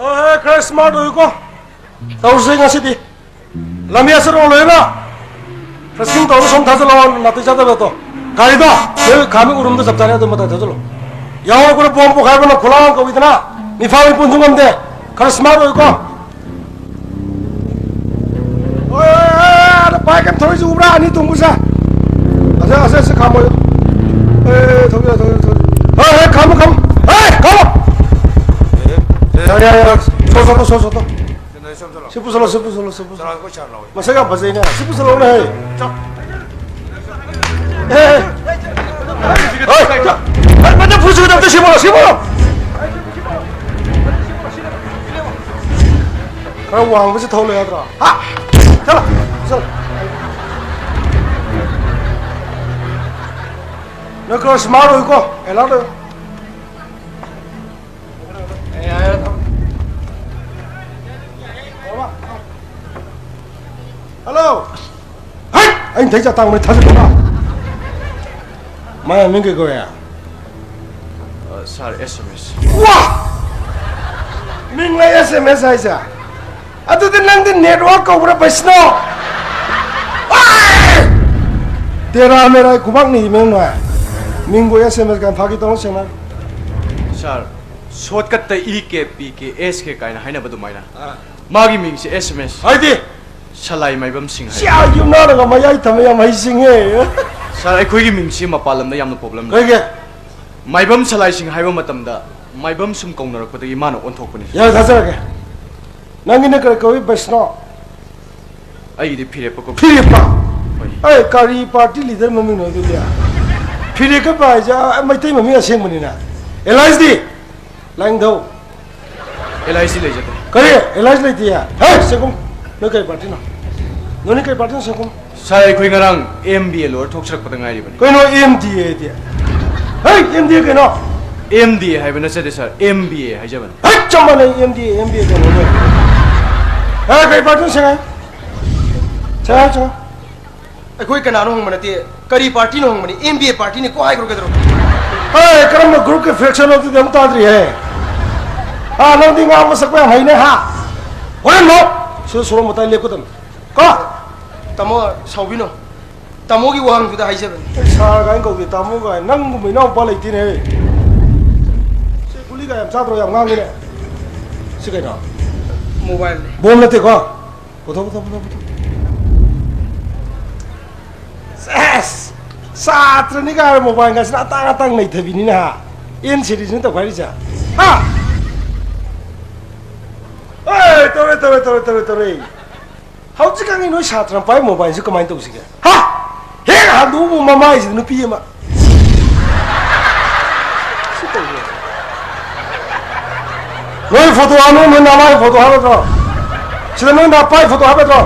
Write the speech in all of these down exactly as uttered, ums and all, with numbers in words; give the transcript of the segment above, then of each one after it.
ꯍꯣꯏ, ꯍꯣꯏ, ꯈꯔ smart ꯑꯣꯏꯌꯨꯀꯣ꯫ ꯇꯧꯔꯁꯦ ꯉꯁꯤꯗꯤ꯫ ꯂꯝꯕꯤ ꯑꯆꯠ ꯑꯣ ꯂꯣꯏꯅ ꯐꯦꯟꯁꯤꯡ ꯇꯧꯔꯒ ꯁꯣꯝ ꯊꯥꯖꯤꯜꯂꯛꯑꯣ, ꯅꯥꯇꯩ ꯆꯥꯗꯕꯗꯣ꯫ ꯒꯥꯔꯤꯗꯣ ꯅꯣꯏ ꯈꯥꯃꯤ ꯎꯔꯨꯝꯗ ꯆꯞ ꯆꯥꯔꯦ, ꯑꯗꯨ ꯃꯇꯥꯏ ꯊꯥꯖꯤꯜꯂꯣ꯫ ꯌꯥꯍꯧꯔꯛꯄꯗ ꯕꯣꯝ ꯄꯣꯈꯥꯏꯕꯅ ꯈꯨꯂꯥꯡ ꯀꯧꯏꯗꯅ, ꯅꯤꯐꯥ ꯅꯤꯄꯨꯟꯁꯨ ꯉꯝꯗꯦ꯫ ꯈꯔ smart ꯑꯣꯏꯌꯨꯀꯣ꯫ ꯍꯣꯏ, ꯍꯣꯏ, ꯍꯣꯏ, ꯑꯗ bike ꯑꯃ ꯊꯧꯔꯤꯁꯤ ꯎꯕ꯭ꯔꯥ? ꯑꯅꯤ ꯇꯣꯡꯕꯁꯦ꯫ ꯑꯁꯦ, ꯑꯁꯦ, ꯑꯁꯦ ꯈꯥꯝꯃꯣ꯫ ꯑꯦ, ꯊꯧꯖꯤꯜꯂꯣ, ꯊꯧꯖꯤꯜꯂꯣ, ꯊꯧꯖꯤꯜꯂꯣ꯫ ꯍꯣꯏ, ꯍꯣꯏ, ꯈꯥꯝꯃꯣ, ꯈꯥꯝꯃꯣ꯫ ꯍꯦ, ꯈꯥꯝꯃꯣ꯫ ꯌꯥꯔꯦ, ꯌꯥꯔꯦ, ꯌꯥꯔꯦ꯫ ꯁꯣ, ꯁꯣ, ꯁꯣ, ꯁꯣ, ꯁꯣ꯫ ꯁꯤ ꯄꯨꯁꯜꯂꯣ, ꯁꯤ ꯄꯨꯁꯜꯂꯣ, ꯁꯤ ꯄꯨꯁꯜꯂꯣ꯫ ꯃꯁꯛ ꯌꯥꯝ ꯐꯖꯩꯅꯦ꯫ ꯁꯤ ꯄꯨꯁꯜꯂꯣꯅꯦ, ꯍꯦ꯫ ꯑꯦ, ꯑꯦ꯫ ꯍꯣꯏ, ꯍꯣꯏ, ꯃꯊꯛ ꯐꯨꯔꯁꯨ ꯃꯊꯛꯇ ꯁꯦꯝꯃꯣ, ꯁꯦꯝꯃꯣ꯫ ꯈꯔ ꯋꯥꯡꯕꯁꯤ ꯊꯧ ꯂꯩ ꯌꯥꯗ꯭ꯔꯣ? ꯍꯥ? ꯆꯠꯂꯣ, ꯆꯠꯂꯣ꯫ ꯅꯪ ꯈꯔ smart ꯑꯣꯏꯀꯣ, alert ꯑꯣꯏꯌꯨ꯫ Hello. ꯍꯩꯠ! ꯑꯩꯅ ꯊꯩ ꯆꯥ ꯇꯥꯡꯕꯩ ꯊꯥꯖꯤꯜꯂꯨꯔ? ꯃꯥꯏ ꯃꯃꯤꯡ ꯀꯩ ꯀꯧꯋꯦ? ꯑ, sir, S M S꯫ ꯋꯥ! ꯃꯤꯡ ꯂꯩ S M S ꯍꯥꯏꯁꯦ? ꯑꯗꯨꯗꯤ ꯅꯪꯗꯤ network ꯀꯧꯕ꯭ꯔꯥ, ꯕꯩꯁꯅꯣ? ꯋꯥ! ꯇꯦꯔꯥ ꯃꯦꯔꯥ ꯈꯨꯕꯥꯛꯅꯤ ꯏꯃꯦꯡ ꯅꯣꯏ꯫ ꯃꯤꯡꯕꯨ S M S ꯀꯥꯏꯅ ꯐꯥꯒꯤ ꯇꯧꯅꯨ ꯁꯦꯡꯅ꯫ Sir, shortcut ꯇ E K P K S K ꯀꯥꯏꯅ ꯍꯥꯏꯅꯕ ꯑꯗꯨꯃꯥꯏꯅ꯫ ꯑꯥ꯫ ꯃꯥꯒꯤ ꯃꯤꯡꯁꯦ S M S꯫ ꯍꯥꯏꯗꯤ? ꯁꯂꯥꯏ ꯃꯥꯏꯕꯝ ꯁꯤꯡ ꯍꯥꯏ꯫ ꯁꯤ ꯑꯥ ꯌꯨꯝꯅꯥꯔꯒ ꯃꯌꯥꯏ ꯊꯝꯃꯦ, ꯌꯥꯝ ꯍꯩꯁꯤꯡꯉꯦ꯫ Sir, ꯑꯩꯈꯣꯏꯒꯤ ꯃꯤꯡꯁꯤ ꯃꯄꯥꯟ ꯂꯝꯗ ꯌꯥꯝꯅ problem ꯂꯩ꯫ ꯀꯩꯒꯤ? ꯃꯥꯏꯕꯝ ꯁꯂꯥꯏ ꯁꯤꯡ ꯍꯥꯏꯕ ꯃꯇꯝꯗ ꯃꯥꯏꯕꯝ ꯁꯨꯝ ꯀꯧꯅꯔꯛꯄꯗꯒꯤ ꯃꯥꯅ ꯑꯣꯟꯊꯣꯛꯄꯅꯤ꯫ ꯌꯥꯔꯦ, ꯊꯥꯖꯔꯒꯦ꯫ ꯅꯪꯒꯤꯅ ꯀꯔꯤ ꯀꯧꯏ, ꯕꯩꯁꯅꯣ? ꯑꯩꯒꯤꯗꯤ ꯐꯤꯔꯦꯞꯄ ꯀꯧꯏ꯫ ꯐꯤꯔꯦꯞꯄ? ꯍꯣꯏ꯫ ꯑꯦ, ꯀꯔꯤ party leader ꯃꯃꯤꯡꯅꯣ ꯑꯗꯨꯗꯤ? ꯐꯤꯔꯦꯞꯀ ꯍꯥꯏꯁꯦ, ꯑ, ꯃꯩꯇꯩ ꯃꯃꯤꯡ ꯑꯁꯦꯡꯕꯅꯤꯅ꯫ ꯑꯦꯂꯥꯏꯁꯇꯤ? ꯂꯥꯏꯅꯤꯡꯊꯧ꯫ ꯑꯦꯂꯥꯏꯁꯤ ꯂꯩꯖꯗꯦ꯫ ꯀꯔꯤ? ꯑꯦꯂꯥꯏꯁ ꯂꯩꯇꯦ? ꯍꯦ, ꯁꯦꯒꯨꯝ! ꯅꯣꯏ ꯀꯔꯤ party ꯅꯣ? ꯅꯣꯏꯅ ꯀꯔꯤ party ꯅꯣ, ꯁꯦꯒꯨꯝ? Sir, ꯑꯩꯈꯣꯏ ꯉꯔꯥꯡ M B A ꯂꯣꯏꯔ ꯊꯣꯛꯆꯔꯛꯄꯗ ꯉꯥꯏꯔꯤꯕꯅꯤ꯫ ꯀꯩꯅꯣ M D A ꯗꯤ? ꯍꯦ, M D A ꯀꯩꯅꯣ? M D A ꯍꯥꯏꯕ ꯅꯠꯆꯗꯦ, sir, M B A ꯍꯥꯏꯖꯕꯅꯤ꯫ ꯍꯦ, ꯆꯞ ꯃꯥꯟꯅꯩ, M D A, M B A ꯀꯩꯅꯣ? ꯍꯦ, ꯀꯔꯤ party ꯅꯣ, ꯁꯦꯡꯉꯥꯏ? ꯁꯦꯡꯉꯥꯏ, ꯁꯦꯡꯉꯥꯏ꯫ ꯑꯩꯈꯣꯏ ꯀꯅꯥꯅꯣ ꯍꯪꯕ ꯅꯠꯇꯦ, ꯀꯔꯤ party no ꯍꯪꯕꯅꯤ꯫ M B A party ꯅꯤ ꯀꯣ ꯍꯥꯏꯈ꯭ꯔꯣ ꯀꯩꯗꯧꯔꯒꯦ? ꯍꯦ, ꯀꯔꯝꯕ group ꯀꯤ faction ꯅꯣ ꯑꯗꯨꯗꯤ ꯑꯃꯨꯛ ꯇꯥꯗ꯭ꯔꯤꯍꯦ꯫ ꯍꯥ, ꯅꯪꯗꯤ ꯉꯥꯡꯕ ꯁꯛꯄ ꯌꯥꯝ ꯍꯩꯅꯦ, ꯍꯥ? ꯍꯣꯔꯦꯟ ꯅꯣ! ꯁꯤꯗ ꯁꯣꯔꯣꯛ ꯃꯇꯥꯏ ꯂꯦꯞꯀꯗꯕꯅꯤ꯫ ꯀꯣ? ꯇꯥꯃꯣ, ꯁꯥꯎꯕꯤꯅꯣ꯫ ꯇꯥꯃꯣꯒꯤ ꯋꯥꯍꯪꯗꯨꯗ ꯍꯥꯏꯖꯕꯅꯤ꯫ ꯑꯩ ꯁꯥꯔ ꯀꯥꯏꯅ ꯀꯧꯗꯦ, ꯇꯥꯃꯣ ꯀꯥꯏꯅ꯫ ꯅꯪꯒꯨꯝꯕ ꯏꯅꯥꯎꯄꯥ ꯂꯩꯇꯦꯅꯦ, ꯍꯦ꯫ ꯁꯤ ꯒꯨꯂꯤꯒ ꯌꯥꯝ ꯆꯥꯗ꯭ꯔꯣ? ꯌꯥꯝ ꯉꯥꯡꯉꯤꯅꯦ꯫ ꯁꯤ ꯀꯩꯅꯣ? ꯃꯣꯕꯥꯏꯜꯅꯤ꯫ ꯕꯣꯝ ꯅꯠꯇꯦꯀꯣ? ꯄꯨꯊꯣꯛ, ꯄꯨꯊꯣꯛ, ꯄꯨꯊꯣꯛ, ꯄꯨꯊꯣꯛ꯫ ꯁꯦꯁ! ꯁꯥꯇ꯭ꯔꯅꯤ ꯀꯥꯏꯅ ꯃꯣꯕꯥꯏꯜꯒꯁꯤꯅ ꯑꯇꯥꯡ ꯑꯇꯥꯡ ꯅꯩꯊꯕꯤꯅꯤꯅ, ꯍꯥ? ꯑꯦꯟ ꯁꯤꯔꯤꯁꯅ ꯇꯧꯈꯥꯏꯔꯤꯁꯦ꯫ ꯍꯥ? ꯑꯦ, ꯇꯧꯔꯦ, ꯇꯧꯔꯦ, ꯇꯧꯔꯦ, ꯇꯧꯔꯦ, ꯇꯧꯔꯦ꯫ ꯍꯧꯖꯤꯛꯀꯥꯟꯒꯤ ꯅꯣꯏ ꯁꯥꯇ꯭ꯔꯅ ꯄꯥꯏ ꯃꯣꯕꯥꯏꯜꯁꯤ ꯀꯃꯥꯏꯅ ꯇꯧꯁꯤꯒꯦ? ꯍꯥ? ꯍꯦꯛ ꯍꯥꯡꯗꯣꯛꯎꯕ ꯃꯃꯥꯏꯁꯤꯗ ꯅꯨꯄꯤ ꯑꯃ꯫ ꯁꯤ ꯀꯩꯅꯣ? ꯅꯣꯏ ꯐꯣꯇꯣ ꯍꯥꯞꯅ, ꯅꯣꯏ ꯅꯃꯥꯏ ꯐꯣꯇꯣ ꯍꯥꯞꯄꯗ꯭ꯔꯣ? ꯁꯤꯗ ꯅꯣꯏ ꯅꯄꯥꯏ ꯐꯣꯇꯣ ꯍꯥꯞꯄꯗ꯭ꯔꯣ?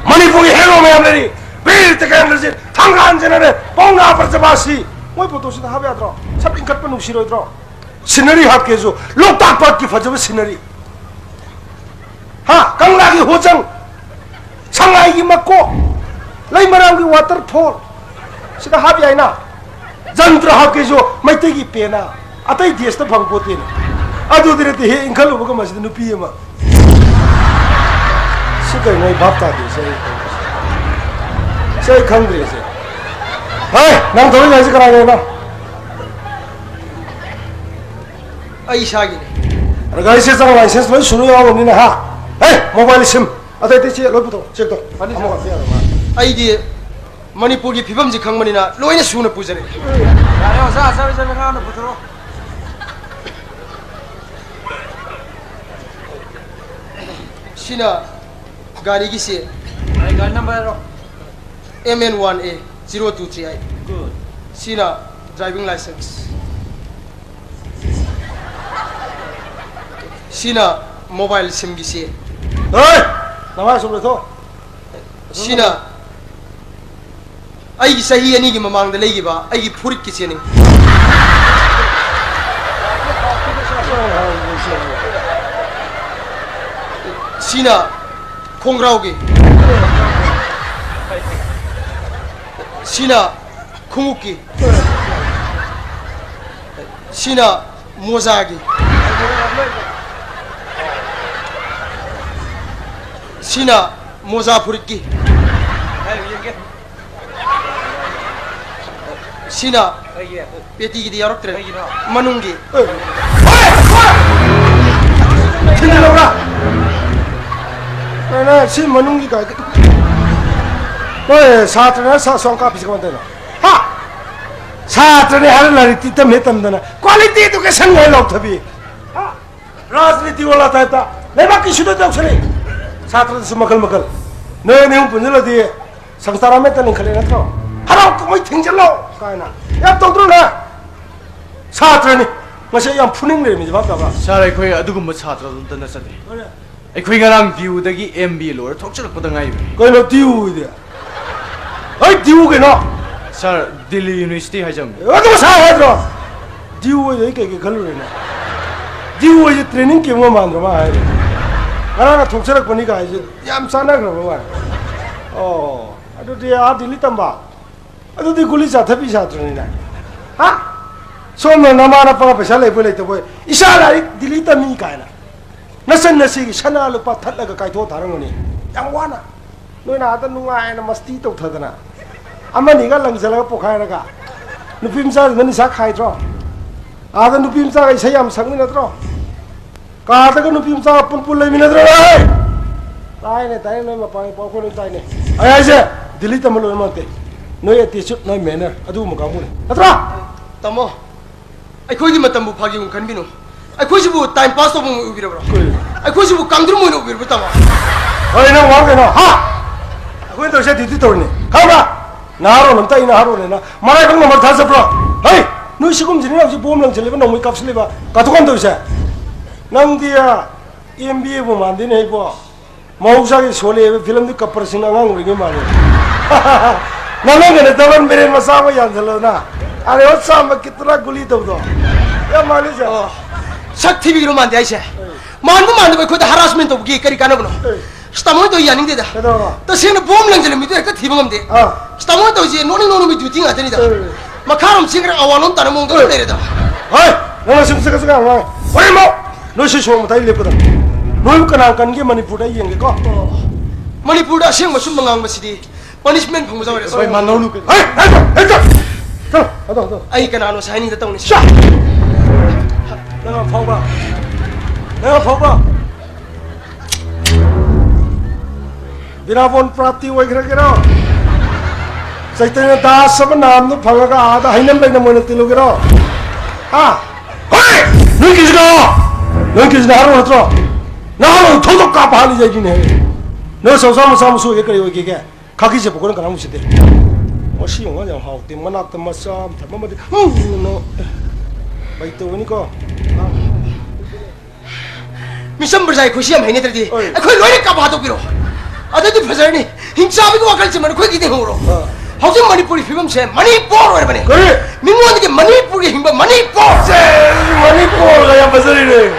ꯃꯅꯤꯄꯨꯔꯒꯤ ꯍꯦꯔꯣ ꯃꯌꯥꯝ ꯂꯩꯔꯤ꯫ ꯕꯤꯔ ꯇꯤꯀꯦꯟꯗ꯭ꯔꯖꯤꯠ, ꯊꯪꯒꯥꯜ ꯖꯦꯅꯔꯦꯜ, ꯄꯥꯎꯅꯥ ꯕ꯭ꯔꯖꯕꯥꯁꯤ꯫ ꯃꯣꯏ ꯐꯣꯇꯣꯁꯤꯗ ꯍꯥꯞꯄ ꯌꯥꯗ꯭ꯔꯣ? ꯁꯛ ꯏꯟꯈꯠꯄ ꯅꯨꯡꯁꯤꯔꯣꯏꯗ꯭ꯔꯣ? ꯁꯤꯅꯔꯤ ꯍꯥꯞꯀꯦꯁꯨ ꯂꯣꯛꯇꯥꯛ ꯄꯥꯠꯀꯤ ꯐꯖꯕ ꯁꯤꯅꯔꯤ꯫ ꯍꯥ? ꯀꯪꯂꯥꯒꯤ ꯍꯣꯆꯪ, ꯁꯉꯥꯏꯒꯤ ꯃꯀꯣꯛ, ꯂꯩꯃꯔꯥꯝꯒꯤ ꯋꯥꯇꯔꯐꯣꯜ, ꯁꯤꯗ ꯍꯥꯞ ꯌꯥꯏꯅ꯫ ꯖꯟꯇ꯭ꯔ ꯍꯥꯞꯀꯦꯁꯨ ꯃꯩꯇꯩꯒꯤ ꯄꯦꯅꯥ, ꯑꯇꯩ ꯗꯦꯁꯇ ꯐꯪ ꯄꯣꯠꯇꯦꯅ꯫ ꯑꯗꯨꯗꯤ ꯅꯠꯇꯦ, ꯍꯦꯛ ꯏꯟꯈꯠꯂꯨꯕꯒ ꯃꯁꯤꯗ ꯅꯨꯄꯤ ꯑꯃ꯫ ꯁꯤ ꯀꯩꯅꯣ? ꯑꯩ ꯚꯥꯞ ꯇꯥꯗꯦ ꯁꯤ ꯑꯩ ꯇꯧꯔꯤꯁꯦ꯫ ꯁꯤ ꯑꯩ ꯈꯪꯗ꯭ꯔꯦ ꯁꯦ꯫ ꯍꯦ, ꯅꯪ ꯊꯧꯔꯤ ꯍꯥꯏꯁꯤ ꯀꯅꯥꯒꯤꯅꯣ? ꯑꯩ ꯏꯁꯥꯒꯤꯅꯦ꯫ ꯑꯗ ꯒꯥꯔꯤ ꯆꯦ ꯆꯥꯡ ꯂꯥꯏꯁꯦꯟꯁ ꯂꯣꯏ ꯁꯨꯅ ꯌꯥꯎꯔꯕꯅꯤꯅ, ꯍꯥ? ꯍꯦ, ꯃꯣꯕꯥꯏꯜ ꯁꯤꯝ ꯑꯇꯩ ꯑꯇꯩ ꯆꯦ ꯂꯣꯏ ꯄꯨꯊꯣꯛ, ꯆꯦꯛ ꯇꯧ꯫ ꯐꯅꯤ, ꯁꯥꯔ꯫ ꯑꯃꯈꯛ ꯌꯥꯔꯕ? ꯑꯩꯗꯤ ꯃꯅꯤꯄꯨꯔꯒꯤ ꯐꯤꯕꯝꯁꯤ ꯈꯪꯕꯅꯤꯅ ꯂꯣꯏꯅ ꯁꯨꯅ ꯄꯨꯖꯔꯛꯏ꯫ ꯌꯥꯔꯦ, ꯑꯣꯖꯥ, ꯑꯆꯥꯕꯤ ꯆꯥꯕꯤ ꯑꯉꯥꯡꯅ ꯄꯨꯊꯣꯔꯛꯑꯣ꯫ ꯁꯤꯅ ꯒꯥꯔꯤꯒꯤ ꯆꯦ꯫ ꯒꯥꯔꯤ, ꯒꯥꯔꯤ ꯅꯝꯕꯔ ꯍꯥꯏꯔꯣ꯫ M N one A zero two three eight꯫ Good꯫ ꯁꯤꯅ driving license꯫ ꯁꯤꯅ ꯃꯣꯕꯥꯏꯜ ꯁꯤꯝꯒꯤ ꯆꯦ꯫ ꯍꯣꯏ! ꯅꯃꯥꯏ ꯁꯨꯝ ꯂꯩꯊꯣꯛ꯫ ꯁꯤꯅ ꯑꯩꯒꯤ ꯆꯍꯤ ꯑꯅꯤꯒꯤ ꯃꯃꯥꯡꯗ ꯂꯩꯈꯤꯕ ꯑꯩꯒꯤ ꯐꯨꯔꯤꯠꯀꯤ ꯆꯦꯅꯤ꯫ ꯁꯤꯅ ꯈꯣꯡꯒ꯭ꯔꯥꯎꯒꯤ꯫ ꯁꯤꯅ ꯈꯣꯡꯎꯞꯀꯤ꯫ ꯁꯤꯅ ꯃꯣꯖꯥꯒꯤ꯫ ꯁꯤꯅ ꯃꯣꯖꯥ ꯐꯨꯔꯤꯠꯀꯤ꯫ ꯍꯥꯏꯌꯨ, ꯌꯦꯡꯒꯦ꯫ ꯁꯤꯅ ꯀꯩꯒꯤ? ꯄꯦꯇꯤꯒꯤꯗꯤ ꯌꯥꯎꯔꯛꯇ꯭ꯔꯦ꯫ ꯀꯩꯒꯤꯅꯣ? ꯃꯅꯨꯡꯒꯤ꯫ ꯑꯦ꯫ ꯊꯤꯟꯖꯤꯜꯂꯧꯔꯥ? ꯅꯪ, ꯅꯪ ꯁꯤ ꯃꯅꯨꯡꯒꯤ ꯀꯥꯏꯗ? ꯅꯣꯏ ꯁꯥꯇ꯭ꯔꯅ ꯁꯥ ꯁꯣꯡ ꯀꯥꯞꯄꯤꯁꯤ ꯀꯃꯥꯏꯅ ꯇꯧꯔꯤꯅꯣ? ꯍꯥ? ꯁꯥꯇ꯭ꯔꯅꯦ ꯍꯥꯏꯔ ꯂꯥꯏꯔꯤꯛꯇꯤ ꯇꯝꯃꯦ ꯇꯝꯗꯅ quality education ꯍꯥꯏ ꯂꯥꯎꯊꯕꯤ꯫ ꯍꯥ? ꯔꯥꯖꯅꯤꯇꯤ ꯋꯥꯂꯥ ꯇꯥꯏꯞꯇ ꯂꯩꯕꯥꯛꯀꯤ ꯁꯨꯗ ꯇꯧꯁꯜꯂꯤ꯫ ꯁꯥꯇ꯭ꯔꯗꯁꯨ ꯃꯈꯜ ꯃꯈꯜ꯫ ꯅꯣꯏ ꯑꯅꯤ ꯑꯍꯨꯝ ꯄꯨꯟꯁꯤꯜꯂꯗꯤ ꯁꯪꯁꯇꯥꯟ ꯑꯃꯠꯇ ꯂꯤꯡꯈꯠꯂꯦ ꯅꯠꯇ꯭ꯔꯣ? ꯍꯔꯥꯎ ꯀꯨꯝꯍꯩ ꯊꯤꯡꯖꯤꯜꯂꯣ ꯀꯥꯏꯅ ꯌꯥꯝ ꯇꯧꯗ꯭ꯔꯣ ꯅꯪ? ꯁꯥꯇ꯭ꯔꯅꯤ꯫ ꯉꯁꯤ ꯑꯩ ꯌꯥꯝ ꯐꯨꯅꯤꯡ ꯂꯩꯔꯝꯃꯤꯁꯦ, ꯚꯥꯞ ꯇꯥꯕ꯭ꯔꯥ? ꯁꯥꯔ, ꯑꯩꯈꯣꯏ ꯑꯗꯨꯒꯨꯝꯕ ꯁꯥꯇ꯭ꯔꯗꯣ ꯑꯝꯇ ꯅꯠꯆꯗꯦ꯫ ꯍꯣꯏꯅꯦ꯫ ꯑꯩꯈꯣꯏ ꯉꯔꯥꯡ ꯗꯤꯌꯨꯗꯒꯤ ꯑꯦꯝ ꯕꯤ ꯑꯦ ꯂꯣꯏꯔ ꯊꯣꯛꯆꯔꯛꯄꯗ ꯉꯥꯏꯔꯤꯕꯅꯤ꯫ ꯀꯩꯅꯣ ꯗꯤꯌꯨ ꯑꯣꯏꯗꯤ? ꯍꯩ, ꯗꯤꯌꯨ ꯀꯩꯅꯣ? ꯁꯥꯔ, ꯗꯤꯜꯂꯤ ꯌꯨꯅꯤꯚꯔꯁꯤꯇꯤ ꯍꯥꯏꯖꯕꯅꯤ꯫ ꯑꯦ, ꯑꯗꯨ ꯉꯁꯥꯏ ꯍꯥꯏꯗ꯭ꯔꯣ? ꯗꯤꯌꯨ ꯑꯣꯏꯗꯤ ꯑꯩ ꯀꯩꯀꯩ ꯈꯜꯂꯨꯔꯦꯅꯦ? ꯗꯤꯌꯨ ꯑꯣꯏꯗꯤ ꯇ꯭ꯔꯦꯅꯤꯡ ꯀꯦꯝꯞ ꯑꯃ ꯃꯥꯟꯗ꯭ꯔꯣ ꯃꯥ ꯍꯥꯏꯗꯣ? ꯉꯔꯥꯡꯅ ꯊꯣꯛꯆꯔꯛꯄꯅꯤ ꯀꯥꯏꯁꯦ ꯌꯥꯝ ꯆꯥꯟꯅꯈ꯭ꯔꯕ ꯋꯥꯅꯤ꯫ ꯑꯣ, ꯑꯗꯨꯗꯤ ꯑꯥ ꯗꯤꯜꯂꯤ ꯇꯝꯕ? ꯑꯗꯨꯗꯤ ꯒꯨꯂꯤ ꯆꯥꯊꯕꯤ ꯁꯥꯇ꯭ꯔꯅꯤꯅꯦ꯫ ꯍꯥ? ꯁꯣꯝꯅ ꯅꯃꯥ ꯅꯄꯥ ꯄꯩꯁꯥ ꯂꯩꯕꯣꯏ ꯂꯩꯇꯕꯣꯏ, ꯏꯆꯥ ꯂꯥꯏꯔꯤꯛ ꯗꯤꯜꯂꯤ ꯇꯝꯃꯤ ꯀꯥꯏꯅ ꯅꯆꯟ ꯅꯁꯤꯒꯤ ꯁꯅꯥ ꯂꯨꯄꯥ ꯊꯠꯂꯒ ꯀꯥꯏꯊꯣꯛꯑ ꯊꯥꯔꯝꯒꯅꯤ꯫ ꯌꯥꯝ ꯋꯥꯅ꯫ ꯅꯣꯏꯅ ꯑꯥꯗ ꯅꯨꯡꯉꯥꯏꯅ ꯃꯁꯇꯤ ꯇꯧꯊꯗꯅ, ꯑꯃꯅꯤꯒ ꯂꯪꯁꯤꯜꯂꯒ ꯄꯣꯈꯥꯏꯔꯒ꯫ ꯅꯨꯄꯤ ꯃꯆꯥꯁꯤꯡꯗ ꯅꯤꯁꯥ ꯈꯥꯏꯗ꯭ꯔꯣ? ꯑꯥꯗ ꯅꯨꯄꯤ ꯃꯆꯥꯒ ꯏꯁꯩ ꯌꯥꯝ ꯁꯛꯃꯤꯟꯅꯗ꯭ꯔꯣ? ꯀꯥꯗꯒ ꯅꯨꯄꯤ ꯃꯆꯥꯒ ꯄꯨꯟ ꯄꯨꯟ ꯂꯩꯃꯤꯟꯅꯗ꯭ꯔꯣ ꯅꯣꯏ? ꯇꯥꯏꯅꯦ, ꯇꯥꯏꯅꯦ, ꯅꯣꯏ ꯃꯄꯥꯟꯒꯤ ꯄꯥꯎ ꯑꯩꯈꯣꯏ ꯂꯣꯏ ꯇꯥꯏꯅꯦ꯫ ꯑꯩ ꯍꯥꯏꯁꯦ, ꯗꯤꯜꯂꯤ ꯇꯝꯕ ꯂꯣꯏꯅꯃꯛ ꯅꯠꯇꯦ꯫ ꯅꯣꯏ attitude, ꯅꯣꯏ manner, ꯑꯗꯨꯒꯨꯝꯕ ꯀꯥꯡꯕꯨꯅꯤ꯫ ꯅꯠꯇ꯭ꯔꯣ? ꯇꯥꯃꯣ, ꯑꯩꯈꯣꯏꯒꯤ ꯃꯇꯝꯕꯨ ꯐꯥꯒꯤꯒꯨꯝ ꯈꯟꯕꯤꯅꯨ꯫ ꯑꯩꯈꯣꯏꯁꯤꯕꯨ time pass ꯇꯧꯐꯝ ꯑꯣꯏꯕꯤꯔꯕ꯭ꯔꯣ? ꯀꯩ? ꯑꯩꯈꯣꯏꯁꯤꯕꯨ ꯀꯥꯡꯗ꯭ꯔꯨꯝ ꯑꯣꯏꯅ ꯎꯕꯤꯔꯕ꯭ꯔꯣ, ꯇꯥꯃꯣ? ꯍꯣꯏ, ꯅꯪ ꯋꯥ ꯀꯩꯅꯣ? ꯍꯥ? ꯑꯩꯈꯣꯏꯅ ꯇꯧꯔꯤꯁꯦ duty ꯇꯧꯔꯤꯅꯤ꯫ ꯈꯪꯕ꯭ꯔꯥ? ꯅꯍꯥꯔꯣꯜ ꯑꯝꯇ ꯑꯩ ꯅꯍꯥꯔꯣꯜꯅꯦꯅ ꯃꯔꯥꯏꯕꯛ ꯅꯝꯕꯔ ꯊꯥꯖꯕ꯭ꯔꯣ? ꯍꯩ! ꯅꯣꯏ ꯁꯤꯒꯨꯝꯕꯁꯤꯅ ꯍꯧꯖꯤꯛ ꯕꯣꯝ ꯂꯪꯁꯤꯜꯂꯤꯕ, ꯅꯣꯡꯃꯩ ꯀꯥꯞꯁꯤꯜꯂꯤꯕ, ꯀꯥꯊꯣꯛ ꯀꯥꯟ ꯇꯧꯔꯤꯁꯦ? ꯅꯪꯗꯤ, ꯑꯦꯝ ꯕꯤ ꯑꯦꯕꯨ ꯃꯥꯟꯗꯦꯅꯦ ꯏꯕꯣ꯫ ꯃꯍꯧꯁꯥꯒꯤ ꯁꯣꯂꯦ ꯍꯥꯏꯕ ꯐꯤꯂꯝꯗꯤ ꯀꯞꯄꯔꯁꯤꯡ ꯑꯉꯥꯡ ꯑꯣꯏꯔꯤꯉꯩ ꯃꯥꯜꯂꯦ꯫ ꯅꯪꯅ ꯗꯕꯜ ꯕ꯭ꯔꯦꯟ ꯃꯆꯥ ꯑꯃ ꯌꯥꯟꯁꯤꯜꯂꯣꯗꯅ꯫ ꯑꯔꯦ, ꯍꯣ ꯆꯥꯝꯕ ꯀꯤꯠꯇꯅ ꯒꯨꯂꯤ ꯇꯧꯗꯣ꯫ ꯌꯥꯝ ꯃꯥꯜꯂꯤꯁꯦ꯫ ꯑꯣ, ꯁꯛ ꯊꯤꯕꯤꯒꯤꯔꯣ ꯃꯥꯟꯗꯦ ꯍꯥꯏꯁꯦ? ꯃꯥꯟꯕ ꯃꯥꯟꯗꯕ ꯑꯩꯈꯣꯏꯗ harassment ꯇꯧꯕꯒꯤ ꯀꯔꯤ ꯀꯥꯟꯅꯕꯅꯣ? ꯑꯦ꯫ ꯑꯁ, ꯇꯥꯃꯣ ꯍꯣꯏ ꯇꯧ ꯌꯥꯅꯤꯡꯗꯦꯗ꯫ ꯀꯩꯗꯧꯔꯕ? ꯇꯁꯦꯡꯅ ꯕꯣꯝ ꯂꯪꯁꯤꯜꯂꯝꯃꯤꯗꯨ ꯍꯦꯛꯇ ꯊꯤꯕ ꯉꯝꯗꯦ꯫ ꯑꯥ꯫ ꯑꯁ, ꯇꯥꯃꯣ ꯍꯣꯏ ꯇꯧꯔꯤꯁꯦ ꯅꯣꯛꯅꯤꯡ ꯅꯣꯛꯅꯤꯡꯕ duty ꯉꯥꯛꯇꯅꯤꯗ꯫ ꯑꯦ꯫ ꯃꯈꯥꯔꯣꯝ ꯆꯦꯟꯈ꯭ꯔ ꯑꯋꯥꯡꯂꯣꯝ ꯇꯥꯅ ꯃꯑꯣꯡꯗ ꯑꯗꯨꯝ ꯑꯦ꯫ ꯂꯩꯔꯦꯗ꯫ ꯍꯣꯏ, ꯅꯪꯅ ꯁꯨꯝ ꯆꯠꯀ ꯆꯠꯀ ꯉꯥꯡꯉꯦ꯫ ꯍꯣꯔꯦꯟꯃꯛ ꯅꯣꯏ ꯁꯤ ꯁꯣꯔꯣꯛ ꯃꯇꯥꯏ ꯂꯦꯞꯀꯗꯕꯅꯤ꯫ ꯅꯣꯏꯕꯨ ꯀꯅꯥ ꯀꯟꯒꯦ ꯃꯅꯤꯄꯨꯔꯗ? ꯑꯩ ꯌꯦꯡꯒꯦꯀꯣ꯫ ꯃꯅꯤꯄꯨꯔꯗ ꯑꯁꯦꯡꯕ ꯁꯨꯝꯕ ꯉꯥꯡꯕꯁꯤꯗꯤ ꯄꯅꯤꯁꯃꯦꯟ ꯐꯪꯕ ꯆꯥꯎꯔꯦ꯫ ꯍꯣꯏ, ꯃꯥꯟꯅꯧꯅꯨ ꯀꯩꯅꯣ꯫ ꯍꯦ, ꯍꯦ, ꯍꯦ, ꯆꯠ! ꯆꯠ! ꯑꯗꯣ, ꯑꯗꯣ꯫ ꯑꯩ ꯀꯅꯥꯅꯣ ꯁꯦ ꯍꯥꯏꯅꯤꯡꯗ ꯇꯧꯅꯤ꯫ ꯆꯠ! ꯅꯪ ꯑꯐꯥꯎꯕ꯫ ꯅꯪ ꯑꯐꯥꯎꯕ꯫ ꯕꯤꯅꯥꯕꯣꯟ ꯄ꯭ꯔꯥꯞꯇꯤ ꯑꯣꯏꯈ꯭ꯔꯒꯦꯔꯣ? ꯆꯩꯇꯟꯌ ꯗꯥꯁ ꯑꯃ ꯅꯥꯝꯗꯣ ꯐꯪꯉꯒ ꯑꯥꯗ ꯍꯩꯅꯝ ꯂꯩꯅꯝ ꯑꯣꯏꯅ ꯇꯤꯜꯂꯨꯒꯦꯔꯣ? ꯍꯥ? ꯍꯣꯏ! ꯅꯣꯏ ꯀꯤꯁꯤꯅ! ꯅꯣꯏ ꯀꯤꯁꯤꯅ ꯍꯥꯏꯔꯣ ꯅꯠꯇ꯭ꯔꯣ? ꯅꯍꯥꯟ ꯊꯧꯗꯣꯛ ꯀꯥꯞꯄ ꯍꯥꯠꯂꯤ ꯌꯥꯏꯒꯤꯅꯦ꯫ ꯅꯣꯏ ꯁꯧꯁꯥ ꯃꯆꯥ ꯃꯁꯨ ꯑꯣꯏꯒꯦ ꯀꯔꯤ ꯑꯣꯏꯒꯦꯒꯦ? ꯈꯥꯀꯤ ꯆꯠꯄ ꯈꯣꯠꯅ ꯀꯅꯥꯃꯨꯛ ꯁꯤꯗꯦ? ꯃꯁꯤ ꯌꯦꯡꯉꯣ, ꯌꯥꯝ ꯍꯥꯎꯇꯦ꯫ ꯃꯅꯥꯛꯇ ꯃꯆꯥ ꯑꯃ ꯊꯝꯃꯝꯃꯗꯤ, ꯎꯝ, ꯅꯣ꯫ ꯕꯩ ꯇꯧꯒꯅꯤꯀꯣ꯫ ꯃꯤꯆꯝ ꯄ꯭ꯔꯖꯥ ꯑꯩꯈꯣꯏꯁꯤ ꯌꯥꯝ ꯍꯩꯅꯗ꯭ꯔꯗꯤ ꯍꯣꯏ꯫ ꯑꯩꯈꯣꯏ ꯂꯣꯏꯅ ꯀꯥꯄꯥ ꯍꯥꯠꯇꯣꯛꯄꯤꯔꯣ꯫ ꯑꯗꯨꯗꯤ ꯐꯖꯔꯅꯤ꯫ ꯍꯤꯡꯆꯥꯕꯒꯤ ꯋꯥꯈꯜꯁꯤꯃ ꯑꯩꯈꯣꯏꯒꯤꯗꯤ ꯍꯧꯔꯣ꯫ ꯑꯥ꯫ ꯍꯧꯖꯤꯛ ꯃꯅꯤꯄꯨꯔꯒꯤ ꯐꯤꯕꯝꯁꯦ ꯃꯅꯤꯄꯨꯔ ꯑꯣꯏꯔꯕꯅꯦ꯫ ꯀꯔꯤ? ꯃꯤꯉꯣꯟꯗꯒꯤ ꯃꯅꯤꯄꯨꯔꯒꯤ ꯍꯤꯡꯕ ꯃꯅꯤꯄꯨꯔ꯫ ꯁꯦ, ꯃꯅꯤꯄꯨꯔꯒ ꯌꯥꯝ ꯐꯖꯔꯤꯅꯦ꯫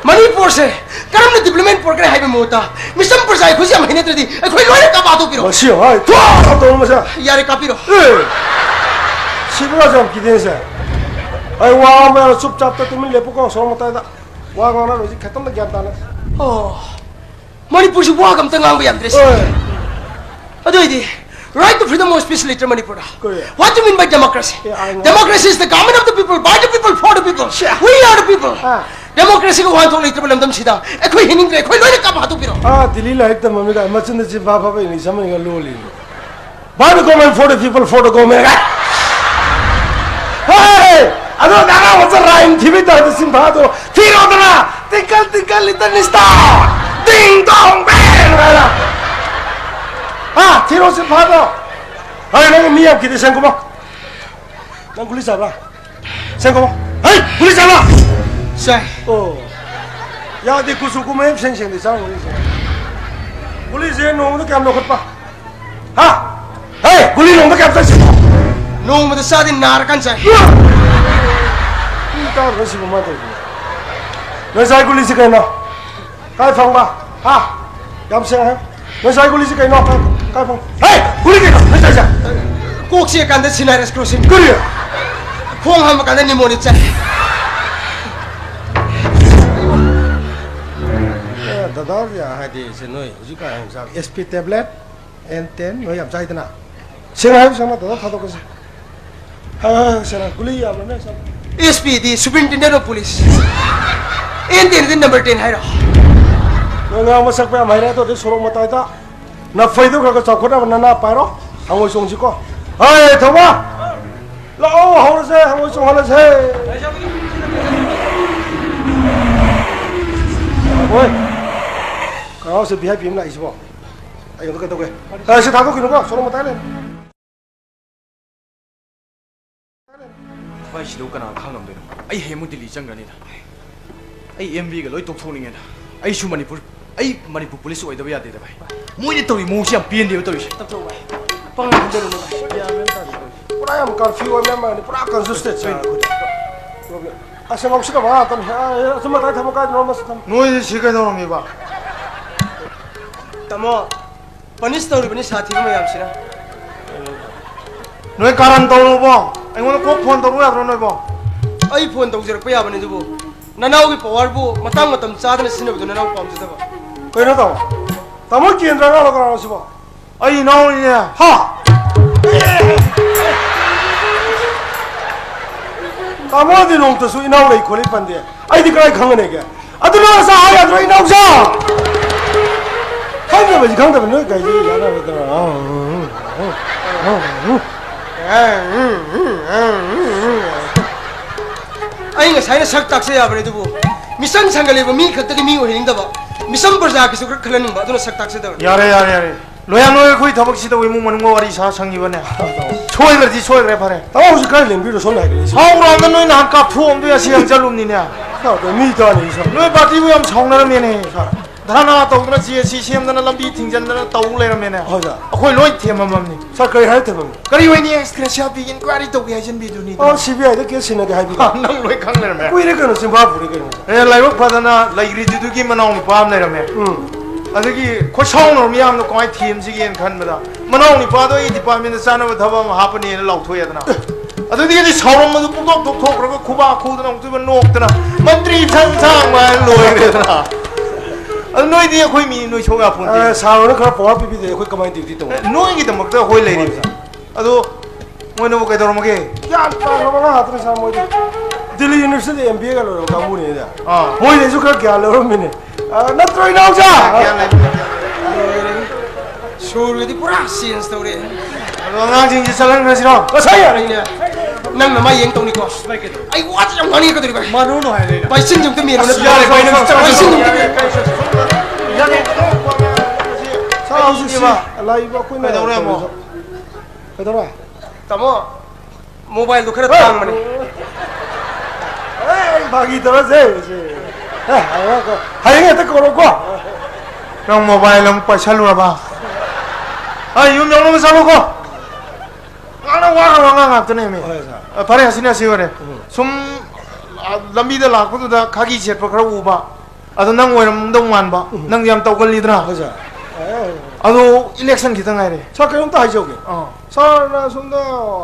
ꯃꯅꯤꯄꯨꯔꯁꯦ ꯀꯔꯝꯅ ꯗꯤꯕ꯭ꯂꯞꯃꯦꯟ ꯄꯨꯔꯛꯀꯅꯤ ꯍꯥꯏꯕꯒꯤ ꯃꯍꯨꯠꯇ ꯃꯤꯆꯝ ꯄ꯭ꯔꯖꯥ ꯑꯩꯈꯣꯏꯁꯤ ꯌꯥꯝ ꯍꯩꯅꯗ꯭ꯔꯗꯤ ꯑꯩꯈꯣꯏ ꯂꯣꯏꯅ ꯀꯥꯄꯥ ꯍꯥꯠꯇꯣꯛꯄꯤꯔꯣ꯫ ꯃꯁꯤ ꯍꯣꯏ, ꯊꯨ! ꯇꯧꯔꯣ ꯃꯁꯤ꯫ ꯌꯥꯔꯦ, ꯀꯥꯞꯄꯤꯔꯣ꯫ ꯑꯦ! ꯁꯤꯕꯒꯁꯨ ꯌꯥꯝ ꯀꯤꯗꯦ ꯁꯦ꯫ ꯑꯩ ꯋꯥ ꯉꯥꯡꯕ ꯌꯥꯔꯣꯏ, ꯆꯨꯞ ꯆꯥꯞꯇ ꯇꯨꯃꯤꯟ ꯂꯦꯞꯄꯨꯀꯣ, ꯁꯣꯔꯣꯛ ꯃꯇꯥꯏꯗ꯫ ꯋꯥ ꯉꯥꯡꯅꯔꯣꯏꯁꯤ, ꯈꯤꯇꯪꯗ ꯒ꯭ꯌꯥꯟ ꯇꯥꯅ꯫ ꯑꯣ, ꯃꯅꯤꯄꯨꯔꯁꯤ ꯋꯥꯒ ꯑꯝꯇ ꯉꯥꯡꯕ ꯌꯥꯗ꯭ꯔꯦ ꯁꯦ꯫ ꯍꯣꯏ꯫ ꯑꯗꯨ ꯑꯣꯏꯗꯤ, right to freedom of speech ꯂꯩꯇ꯭ꯔꯦ ꯃꯅꯤꯄꯨꯔꯗ꯫ ꯀꯔꯤ? What do you mean by democracy? ꯑꯦ, ꯑꯥꯏ ꯉꯥꯡ- Democracy is the government of the people, by the people, for the people. Say. We are the people. ꯑꯥ꯫ Democracyꯒ ꯋꯥꯍꯟꯊꯣꯛ ꯂꯩꯇ꯭ꯔꯕ ꯂꯝꯗꯝꯁꯤꯗ ꯑꯩꯈꯣꯏ ꯍꯤꯡꯅꯤꯡꯗ꯭ꯔꯦ, ꯑꯩꯈꯣꯏ ꯂꯣꯏꯅ ꯀꯥꯄꯥ ꯍꯥꯠꯇꯣꯛꯄꯤꯔꯣ꯫ ꯑꯥ, ꯗꯤꯜꯂꯤ ꯂꯥꯏꯔꯤꯛ ꯇꯝꯃꯝꯃꯤꯒ ꯃꯆꯤꯟꯗ ꯆꯤꯟꯐꯥ ꯐꯥꯕ ꯏꯪꯂꯤꯁ ꯑꯃ ꯏꯔ ꯂꯣꯜꯂꯤ꯫ By the government, for the people, for the government. ꯍꯦ! ꯑꯗꯣ ꯅꯅꯥ ꯃꯆꯥ ꯔꯥꯏꯝ ꯊꯤꯕꯩ ꯇꯥꯏꯞꯇ ꯆꯤꯟꯐꯥꯗꯣ ꯊꯤꯔꯣꯗꯅ! Tinkle, tinkle, little star! Ding dong bell! ꯍꯥꯏꯅ꯫ ꯍꯥ? ꯊꯤꯔꯣ ꯆꯤꯟꯐꯥꯗꯣ! ꯍꯣꯏ, ꯅꯪ ꯃꯤ ꯌꯥꯝ ꯀꯤꯗꯦ, ꯁꯦꯡꯀꯨꯃꯥ꯫ ꯅꯪ ꯒꯨꯂꯤ ꯆꯥꯕ꯭ꯔꯥ? ꯁꯦꯡꯀꯨꯃꯥ꯫ ꯍꯩ! ꯒꯨꯂꯤ ꯆꯥꯕ꯭ꯔꯥ? ꯆꯥꯏ꯫ ꯑꯣ꯫ ꯌꯥꯗꯦ, ꯀꯨꯆꯨ ꯀꯨꯃꯦꯟ ꯁꯦꯡ ꯁꯦꯡꯗꯦ, ꯆꯥꯔꯨ ꯒꯨꯂꯤꯁꯦ꯫ ꯒꯨꯂꯤꯁꯦ ꯅꯣꯡꯃꯗ ꯀꯌꯥꯝ ꯂꯧꯈꯠꯄ? ꯍꯥ? ꯍꯦ, ꯒꯨꯂꯤ ꯅꯣꯡꯃꯗ ꯀꯌꯥꯝ ꯆꯥꯁꯤꯟꯕ? ꯅꯣꯡꯃꯗ ꯆꯥꯗꯤ ꯅꯥꯔꯀꯥꯟ ꯆꯥꯏ꯫ ꯃꯤ ꯇꯥꯗ꯭ꯔꯣ ꯁꯤꯕꯨ ꯃꯥ ꯇꯧꯔꯤꯁꯤꯕꯣ? ꯅꯣꯏ ꯆꯥꯏ ꯒꯨꯂꯤꯁꯤ ꯀꯩꯅꯣ? ꯀꯥꯏ ꯐꯪꯕ? ꯍꯥ? ꯌꯥꯝ ꯁꯦꯡꯅ ꯍꯥꯏꯌꯨ꯫ ꯅꯣꯏ ꯆꯥꯏ ꯒꯨꯂꯤꯁꯤ ꯀꯩꯅꯣ? ꯀꯥꯏ ꯐꯪ-, ꯍꯦ! ꯒꯨꯂꯤ ꯀꯩꯅꯣ? ꯅꯣꯏ ꯆꯥꯏꯁꯦ? ꯀꯣꯛ ꯆꯤꯛꯑꯀꯥꯟꯗ ꯁꯤꯅꯥꯏꯔꯁ ꯀ꯭ꯔꯣꯁꯤꯟ꯫ ꯀꯔꯤ? ꯈꯣꯡ ꯍꯥꯝꯃꯀꯥꯟꯗ ꯅꯤꯃꯣꯅꯤꯛ ꯆꯥꯏ꯫ ꯗꯥꯗꯥ, ꯍꯥꯏꯗꯤ ꯁꯦ ꯅꯣꯏ ꯍꯧꯖꯤꯛꯀꯥꯟ ꯌꯥꯝ ꯆꯥꯕ S P tablet, N ten ꯅꯣꯏ ꯌꯥꯝ ꯆꯥꯏꯗꯅ꯫ ꯁꯦꯡꯅ ꯍꯥꯏꯕ ꯁꯪꯅ ꯗꯥꯗꯥ ꯊꯥꯗꯣꯛꯀꯁꯦ꯫ ꯍꯥꯏ, ꯍꯥꯏ, ꯍꯥꯏ, ꯁꯦꯡꯅ ꯒꯨꯂꯤ ꯌꯥꯝꯅꯅꯦ ꯁꯪ꯫ S P D Superintendent of Police꯫ N ten D number ten ꯍꯥꯏꯔꯣ? ꯅꯣꯏ ꯉꯥꯡꯕ ꯁꯛꯄ ꯌꯥꯝ ꯍꯩꯔꯦ, ꯑꯗꯨꯗꯤ ꯁꯣꯔꯣꯛ ꯃꯇꯥꯏꯗ ꯅꯐꯩꯗꯨ ꯈꯔ ꯈꯔ ꯆꯥꯎꯈꯠꯅꯕ ꯅꯅꯥ ꯄꯥꯏꯔꯣ꯫ ꯍꯪꯉꯣꯏ ꯆꯣꯡꯁꯤꯀꯣ꯫ ꯍꯣꯏ, ꯊꯧꯕ꯫ ꯂꯥꯛꯑꯣ, ꯍꯧꯔꯁꯦ, ꯍꯪꯉꯣꯏ ꯆꯣꯡꯍꯜꯂꯁꯦ꯫ ꯍꯣꯏ꯫ ꯀꯅꯥꯅꯣ ꯁꯤ ꯚꯤ ꯑꯥꯏ ꯄꯤ ꯑꯃ ꯂꯥꯛꯏꯁꯤꯕꯣ? ꯑꯩ ꯑꯝꯇ ꯀꯩꯗꯧꯒꯦ? ꯑꯦ, ꯁꯤ ꯊꯥꯗꯣꯛꯈꯤꯅꯨꯀꯣ, ꯁꯣꯔꯣꯛ ꯃꯇꯥꯏ ꯂꯩ꯫ ꯊꯋꯥꯏꯁꯤꯗꯕꯨ ꯀꯅꯥ ꯈꯥꯡꯉꯝꯗꯣꯏꯅꯣ? ꯑꯩ ꯍꯌꯦꯡꯃꯨꯛ ꯗꯤꯜꯂꯤ ꯆꯪꯒꯅꯤꯗ꯫ ꯑꯩ ꯑꯦꯝ ꯕꯤꯒ ꯂꯣꯏ ꯇꯣꯛꯊꯣꯛꯅꯤꯡꯉꯦꯗ꯫ ꯑꯩꯁꯨ ꯃꯅꯤꯄꯨꯔ, ꯑꯩ ꯃꯅꯤꯄꯨꯔ ꯄꯨꯂꯤꯁ ꯑꯣꯏꯗꯕ ꯌꯥꯗꯦꯗ ꯚꯥꯏ꯫ ꯃꯣꯏꯅ ꯇꯧꯔꯤ ꯃꯑꯣꯡꯁꯤ ꯌꯥꯝ ꯄꯦꯟꯗꯦꯕ ꯇꯧꯔꯤꯁꯦ꯫ ꯇꯞꯊꯧ ꯚꯥꯏ꯫ ꯑꯄꯪ ꯈꯟꯖꯔꯨꯅꯨ ꯚꯥꯏ꯫ ꯄꯨꯔꯥ ꯌꯥꯝ ꯀꯟꯐ꯭ꯌꯨꯁ ꯑꯣꯏ ꯃꯌꯥꯝ ꯃꯥꯜꯂꯦ꯫ ꯄꯨꯔꯥ ꯀꯟꯐ꯭ꯌꯨꯁ ꯁ꯭ꯇꯦꯠ ꯆꯠꯂꯦ ꯑꯩꯈꯣꯏꯗꯤ꯫ ꯑꯁ, ꯉꯥꯎꯁꯤꯟꯅꯕ ꯉꯥꯛꯇꯅꯤ꯫ ꯑ, ꯑ, ꯑꯆꯨꯝ ꯑꯇꯥꯏ ꯊꯝꯃꯣ, ꯀꯥꯏꯗꯅꯣ ꯑꯃꯁꯨ ꯊꯝꯃꯣ꯫ ꯅꯣꯏꯁꯦ ꯁꯤ ꯀꯩꯗꯧꯔꯝꯃꯤꯕ? ꯇꯥꯃꯣ, ꯄꯅꯤꯁ ꯇꯧꯔꯤꯕꯅꯤ ꯁꯥꯊꯤꯕ ꯃꯌꯥꯝꯁꯤꯅ꯫ ꯅꯣꯏ ꯀꯥꯔꯟ ꯇꯧꯔꯨꯕꯣ? ꯑꯩꯉꯣꯟꯗ ꯀꯣꯛ ꯐꯣꯟ ꯇꯧꯔꯛꯎ ꯌꯥꯗ꯭ꯔꯣ ꯅꯣꯏꯕꯣ? ꯑꯩ ꯐꯣꯟ ꯇꯧꯖꯔꯛꯄ ꯌꯥꯕꯅꯤ ꯑꯗꯨꯕꯨ ꯅꯅꯥꯎꯒꯤ ꯄꯋꯥꯔꯕꯨ ꯃꯇꯥꯡ ꯃꯇꯝ ꯆꯥꯗꯅ ꯁꯤꯖꯤꯟꯅꯕꯗꯨ ꯅꯅꯥꯎ ꯄꯥꯝꯖꯗꯕ꯫ ꯀꯩꯅꯣ ꯇꯧ, ꯇꯥꯃꯣ ꯀꯦꯟꯗ꯭ꯔ ꯑꯉꯥꯡꯂꯣ ꯀꯅꯥꯅꯣ ꯁꯤꯕꯣ? ꯑꯩ ꯏꯅꯥꯎꯅꯤꯅꯦ꯫ ꯍꯥ? ꯇꯥꯃꯣꯗꯤ ꯅꯣꯡꯃꯇꯁꯨ ꯏꯅꯥꯎ ꯂꯩ ꯈꯣꯠꯂꯤ ꯄꯟꯗꯦ꯫ ꯑꯩꯗꯤ ꯀꯃꯥꯏ ꯈꯪꯒꯅꯤꯒꯦ? ꯑꯗꯨ ꯅꯪ ꯅꯁꯥ ꯍꯥꯏ ꯌꯥꯗ꯭ꯔꯣ, ꯏꯅꯥꯎꯖꯥ? ꯈꯪꯗꯕꯁꯤ ꯈꯪꯗꯕ ꯅꯣꯏ ꯀꯩꯁꯤ ꯌꯥꯅꯔꯣꯏꯗ꯭ꯔꯣ? ꯑꯩ ꯉꯁꯥꯏꯅ ꯁꯛ ꯇꯥꯛꯆ ꯌꯥꯕꯅꯦ ꯑꯗꯨꯕꯨ ꯃꯤꯆꯪ ꯁꯪꯒꯜꯂꯤꯕ ꯃꯤ ꯈꯛꯇꯒꯤ ꯃꯤ ꯑꯣꯏꯍꯟꯅꯤꯡꯗꯕ, ꯃꯤꯆꯝ ꯄ꯭ꯔꯖꯥꯒꯤꯁꯨ ꯈꯔ ꯈꯜꯍꯟꯅꯤꯡꯕ, ꯑꯗꯨꯅ ꯁꯛ ꯇꯥꯛꯆꯗꯕꯅꯤ꯫ ꯌꯥꯔꯦ, ꯌꯥꯔꯦ, ꯌꯥꯔꯦ꯫ ꯂꯣꯏꯌꯥ ꯅꯣꯏ ꯑꯩꯈꯣꯏ ꯊꯕꯛꯁꯤ ꯇꯧꯕ ꯏꯃꯨꯡ ꯃꯅꯨꯡꯒ ꯋꯥꯔꯤ ꯁꯥ ꯁꯪꯉꯤꯕꯅꯦ꯫ ꯁꯣꯏꯈ꯭ꯔꯗꯤ ꯁꯣꯏꯈ꯭ꯔꯦ, ꯐꯔꯦ꯫ ꯇꯥꯃꯣ ꯍꯧꯖꯤꯛ ꯈꯔ ꯂꯦꯡꯕꯤꯔꯣ, ꯁꯣꯝꯗ ꯍꯥꯏꯒꯠꯂꯛꯏꯁꯦ꯫ ꯁꯥꯎꯔꯥꯝꯗ ꯅꯣꯏ ꯅꯍꯥꯟ ꯀꯥꯞꯊꯣꯛꯑꯝꯗꯣꯏ ꯑꯁꯤ ꯌꯥꯝ ꯆꯠꯂꯨꯝꯅꯤꯅꯦ꯫ ꯁꯥꯎꯗ ꯃꯤ ꯇꯥꯅꯤ, ꯁꯥꯎ꯫ ꯅꯣꯏ ꯄꯥꯔꯇꯤꯕꯨ ꯌꯥꯝ ꯁꯥꯎꯅꯔꯝꯃꯦꯅꯦ꯫ ꯁꯥꯎ꯫ ꯙꯔꯅꯥ ꯇꯧꯗꯅ, ꯖꯦ ꯁꯤ ꯁꯦꯝꯗꯅ, ꯂꯝꯕꯤ ꯊꯤꯡꯖꯤꯟꯗꯅ ꯇꯧ ꯂꯩꯔꯝꯃꯦꯅꯦ꯫ ꯍꯣꯏ, ꯁꯥꯔ꯫ ꯑꯩꯈꯣꯏ ꯂꯣꯏ ꯊꯦꯝꯃꯝꯃꯝꯅꯤ꯫ ꯁꯥꯔ, ꯀꯔꯤ ꯍꯥꯏꯔ ꯊꯦꯝꯃꯝꯃꯤ? ꯀꯔꯤ ꯑꯣꯏꯅꯤ, ꯑꯦꯛꯁ ꯒ꯭ꯔꯦꯁꯤꯌꯥ ꯄꯤꯒꯦ, ꯏꯟꯀ꯭ꯋꯥꯏꯔꯤ ꯇꯧꯒꯦ ꯍꯥꯏꯖꯟꯕꯤꯗꯨꯅꯤ꯫ ꯑꯣ, ꯁꯤ ꯕꯤ ꯑꯥꯏꯗ ꯀꯦꯁ ꯁꯤꯟꯅꯒꯦ ꯍꯥꯏꯕꯤꯕ? ꯅꯪ ꯂꯣꯏ ꯈꯪ ꯂꯩꯔꯝꯃꯦ꯫ ꯀꯨꯏꯔꯦ ꯀꯩꯅꯣ, ꯆꯤꯟꯐꯥ ꯄꯨꯔꯦ ꯀꯩꯅꯣ꯫ ꯑꯦ, ꯂꯥꯏꯕꯛ ꯐꯗꯅ ꯂꯩꯈ꯭ꯔꯤꯗꯨꯗꯨꯒꯤ ꯃꯅꯥꯎ ꯅꯨꯄꯥ ꯑꯃ ꯂꯩꯔꯝꯃꯦ꯫ ꯎꯝ꯫ ꯑꯗꯒꯤ ꯈꯣꯏ ꯁꯥꯎꯅꯕ ꯃꯤꯌꯥꯝꯗꯣ ꯀꯃꯥꯏꯅ ꯊꯦꯝꯁꯤꯒꯦꯅ ꯈꯟꯕꯗ, ꯃꯅꯥꯎ ꯅꯨꯄꯥꯗꯣ ꯑꯩ ꯗꯤꯄꯥꯔꯠꯃꯦꯟꯗ ꯆꯥꯅꯕ ꯊꯕꯛ ꯑꯃ ꯍꯥꯄꯅꯤꯅ ꯂꯥꯎꯊꯣꯛꯑꯦꯗꯅ꯫ ꯑꯗꯨꯗꯒꯤꯗꯤ ꯁꯥꯎꯔꯝꯕꯗꯨ ꯄꯨꯡꯊꯣꯛ ꯊꯣꯛꯊꯣꯛꯈ꯭ꯔꯒ ꯈꯨꯕꯥꯛ ꯈꯨꯗꯅ ꯑꯃꯨꯛꯇꯣꯏꯕ ꯅꯣꯛꯇꯅ ꯃꯟꯇ꯭ꯔꯤ ꯁꯪ ꯁꯥꯡꯕ ꯍꯥꯏꯅ ꯂꯣꯏꯔꯦꯗꯅ꯫ ꯑꯗꯨ ꯅꯣꯏꯗꯤ ꯑꯩꯈꯣꯏ ꯃꯤ ꯅꯣꯏ ꯁꯣꯛ ꯌꯥ ꯐꯣꯟ ꯑꯦ, ꯁꯥꯔ ꯍꯣꯏꯅ ꯈꯔ ꯄꯋꯥꯔ ꯄꯤꯕꯤꯗꯦ, ꯑꯩꯈꯣꯏ ꯀꯃꯥꯏꯅ ꯗ꯭ꯌꯨꯇꯤ ꯇꯧꯕ? ꯅꯣꯏꯒꯤꯗꯃꯛꯇ ꯑꯩꯈꯣꯏ ꯂꯩꯔꯤꯕꯅꯤ꯫ ꯑꯗꯣ ꯃꯣꯏꯅꯕꯨ ꯀꯩꯗꯧꯔꯝꯃꯒꯦ? ꯒ꯭ꯌꯥꯟ ꯇꯥꯈ꯭ꯔꯕ ꯉꯥ ꯉꯥꯛꯇꯅꯤ ꯁꯥꯔ, ꯃꯣꯏꯗꯤ꯫ ꯗꯤꯜꯂꯤ ꯌꯨꯅꯤꯚꯔꯁꯤꯇꯤꯗ ꯑꯦꯝ ꯕꯤ ꯑꯦꯒ ꯂꯣꯏꯔꯕ ꯀꯥꯡꯕꯨꯅꯤꯅꯦ꯫ ꯑꯥ꯫ ꯃꯣꯏꯗꯩꯁꯨ ꯈꯔ ꯒ꯭ꯌꯥꯟ ꯂꯧꯔꯝꯃꯤꯅꯦ꯫ ꯑ, ꯅꯠꯇ꯭ꯔꯣ, ꯏꯅꯥꯎꯆꯥ? ꯒ꯭ꯌꯥꯟ ꯂꯩꯕ꯫ ꯁꯨꯔꯒꯗꯤ ꯄꯨꯔꯥ ꯆꯦꯟꯖ ꯇꯧꯔꯦ꯫ ꯑꯗꯣ ꯑꯉꯥꯡꯁꯤꯡꯁꯦ ꯆꯠꯍꯟꯈ꯭ꯔꯁꯤꯔꯣ? ꯉꯁꯥꯏ ꯌꯥꯔꯦꯅꯦ꯫ ꯅꯪꯅ ꯃꯥ ꯌꯦꯡ ꯇꯧꯅꯤꯀꯣ꯫ ꯚꯥꯏ, ꯀꯩꯗꯧ? ꯑꯩ ꯋꯥꯁꯦ ꯌꯥꯝ ꯉꯥꯡꯅꯤꯡꯉꯛꯀꯗꯧꯔꯤ, ꯚꯥꯏ꯫ ꯃꯥꯅꯨ ꯅꯨꯡꯉꯥꯏꯔꯦꯅꯦ꯫ ꯚꯥꯏ, ꯆꯤꯟꯁꯦ ꯑꯝꯇ ꯃꯦꯟ ꯑꯁ, ꯌꯥꯔꯦ, ꯚꯥꯏ, ꯅꯪ ꯚꯥꯏ, ꯆꯤꯟꯁꯦ ꯑꯝꯇ ꯃꯦꯟ꯫ ꯌꯥꯔꯦ꯫ ꯁꯥ, ꯍꯧꯖꯤꯛꯁꯤ ꯂꯥꯛꯏꯕ ꯑꯩꯈꯣꯏꯅ ꯀꯩꯗꯧꯔꯦ ꯑꯃꯨꯛ? ꯇꯧꯔꯤꯗꯣ꯫ ꯀꯩꯗꯧꯔꯦ? ꯇꯥꯃꯣ, ꯃꯣꯕꯥꯏꯜꯗꯣ ꯈꯔ ꯍꯣꯏ꯫ ꯇꯥꯡꯕꯅꯦ꯫ ꯑꯦ, ꯐꯥꯒꯤ ꯇꯧꯔꯁꯦ꯫ ꯑꯦ, ꯍꯌꯦꯡ ꯍꯦꯛꯇ ꯀꯧꯔꯣꯀꯣ꯫ ꯅꯪ ꯃꯣꯕꯥꯏꯜ ꯑꯃꯨꯛ ꯄꯥꯏꯁꯜꯂꯨꯔꯕ? ꯑꯩ ꯌꯨꯝ ꯌꯧꯅꯕ ꯆꯠꯂꯨꯀꯣ꯫ ꯉꯥꯡꯅ ꯋꯥꯈ꯭ꯔꯕ ꯑꯉꯥꯡ ꯉꯥꯛꯇꯅꯦꯃꯤ꯫ ꯍꯣꯏ, ꯁꯥꯔ꯫ ꯑ, ꯐꯔꯦ, ꯑꯁꯤꯅ ꯑꯁꯤ ꯑꯣꯏꯔꯦ꯫ ꯎꯝ꯫ ꯁꯨꯝ, ꯑ, ꯂꯝꯕꯤꯗ ꯂꯥꯛꯄꯗꯨꯗ ꯈꯥꯒꯤ ꯁꯦꯠꯄ ꯈꯔ ꯎꯕ꯫ ꯑꯗꯣ ꯅꯪ ꯑꯣꯏꯔꯝꯗꯧ ꯃꯥꯟꯕ꯫ ꯎꯝ꯫ ꯅꯪ ꯌꯥꯝ ꯇꯧꯒꯜꯂꯤꯗꯅ꯫ ꯍꯣꯏ, ꯁꯥꯔ꯫ ꯑꯦ꯫ ꯑꯗꯣ ꯏꯂꯦꯛꯁꯟ ꯈꯤꯇꯪ ꯉꯥꯏꯔꯦ꯫ ꯁꯥꯔ, ꯀꯩꯅꯣꯝꯇ ꯍꯥꯏꯖꯍꯧꯒꯦ꯫ ꯑꯥ꯫ ꯁꯥꯔꯅ ꯁꯣꯝꯗ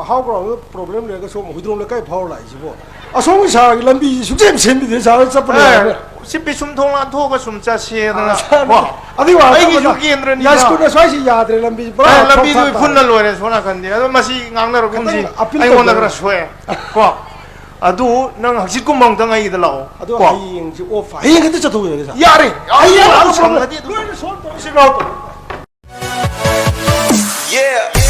ꯍꯥꯎ ꯒ꯭ꯔꯥꯎꯟꯗ ꯄ꯭ꯔꯣꯕ꯭ꯂꯦꯝ ꯂꯩꯔꯒ ꯁꯣꯝ ꯍꯨꯏꯗ꯭ꯔꯣꯝ ꯂꯩꯀꯥꯏ ꯐꯥꯎꯔ ꯂꯥꯛꯏꯁꯤꯕꯣ? ꯑꯁꯣꯝꯒꯤ ꯁꯥꯔꯒꯤ ꯂꯝꯕꯤꯁꯤ ꯁꯨꯡꯁꯦꯝ ꯁꯦꯝꯕꯤꯗꯦ, ꯁꯥꯔ ꯆꯠꯄ ꯑꯦ, ꯅꯨꯡꯉꯥꯏꯕ꯭ꯔꯥ? ꯁꯤ ꯄꯤꯁꯨꯝ ꯊꯣꯡ ꯂꯥꯟꯊꯣꯛꯑꯒ ꯁꯨꯝ ꯆꯠꯁꯦꯗꯅ꯫ ꯑꯥ, ꯁꯥꯔ, ꯀꯣ? ꯑꯗꯨꯒꯤ ꯋꯥ ꯑꯩꯒꯤꯁꯨ ꯅꯠꯇꯕ ꯀꯦꯟꯗ꯭ꯔꯅꯤꯗꯣ꯫ ꯌꯥꯏꯁ꯭ꯀꯨꯜꯅ ꯁ꯭ꯋꯥꯏꯁꯤ ꯌꯥꯗ꯭ꯔꯦ, ꯂꯝꯕꯤꯁꯤ ꯄꯨꯔꯥ ꯑꯦ, ꯂꯝꯕꯤꯗꯨ ꯐꯛ ꯐꯛ ꯇꯥꯔꯦ꯫ ꯏꯐꯨꯟꯅ ꯂꯣꯏꯔꯦ ꯁꯣꯝ ꯅꯥꯀꯟꯗꯤ꯫ ꯑꯗꯣ ꯃꯁꯤ ꯉꯥꯡꯅꯔꯒꯨꯝꯁꯤ꯫ ꯈꯤꯇꯪ ꯑꯄꯤꯜ ꯑꯩꯉꯣꯟꯗ ꯇꯧꯖꯔꯤ꯫ ꯈꯔ ꯁꯣꯛꯑꯦ꯫ ꯀꯣ? ꯑꯗꯨ ꯅꯪ ꯍꯪꯆꯤꯠꯀꯨꯝꯕ ꯑꯃꯨꯛꯇꯪ ꯑꯩꯒꯤꯗ ꯂꯥꯛꯑꯣ꯫ ꯑꯗꯣ ꯀꯣ? ꯍꯌꯦꯡꯁꯤ ꯑꯣꯐ, ꯍꯌꯦꯡ ꯍꯦꯛꯇ ꯆꯠꯊꯣꯛꯎ ꯌꯥꯅꯤ, ꯁꯥꯔ? ꯌꯥꯔꯦ! ꯍꯌꯦꯡ ꯍꯌꯦꯡ ꯂꯥꯛꯑꯣ, ꯂꯥꯛꯑꯣ, ꯁꯪꯉꯗꯤ ꯑꯗꯨꯝ꯫ ꯂꯣꯏꯅ ꯁꯣꯜꯕ ꯇꯧꯔꯁꯤ, ꯂꯥꯛꯑꯣ꯫ Yeah.